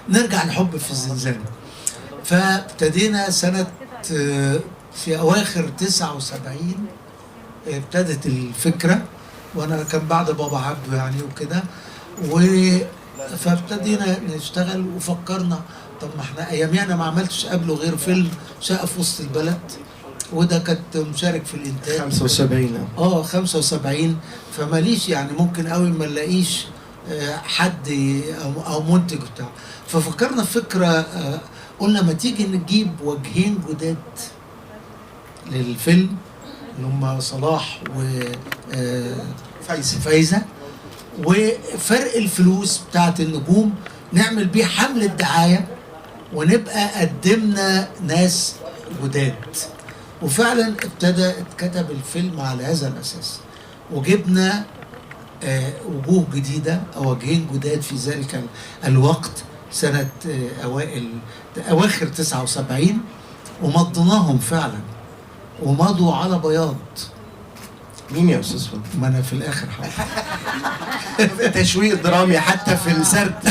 نرجع لحب في الزنزانة. فابتدينا سنة في أواخر 79 ابتدت الفكرة، وأنا كان بعد بابا عبده يعني وكده، فابتدينا نشتغل وفكرنا طب ما احنا ايامي انا ما عملتش قبله غير فيلم شقة في وسط البلد، وده كنت مشارك في الانتاج 75. 75. فماليش يعني ممكن قوي ما نلاقيش حد او منتج بتاع. ففكرنا في فكرة، قلنا ما تيجي نجيب وجهين جداد للفيلم اللي هم صلاح و فايزة. فايزة، وفرق الفلوس بتاعت النجوم نعمل بيه حملة دعاية ونبقى قدمنا ناس جداد. وفعلا ابتدى اتكتب الفيلم على هذا الأساس، وجبنا وجوه جديدة أو وجهين جداد في ذلك الوقت سنة أواخر 79، ومضيناهم فعلا ومضوا على بياض. مين يا أستاذ فضل؟ ما أنا في الآخر هقول. تشويق درامي حتى في السرد.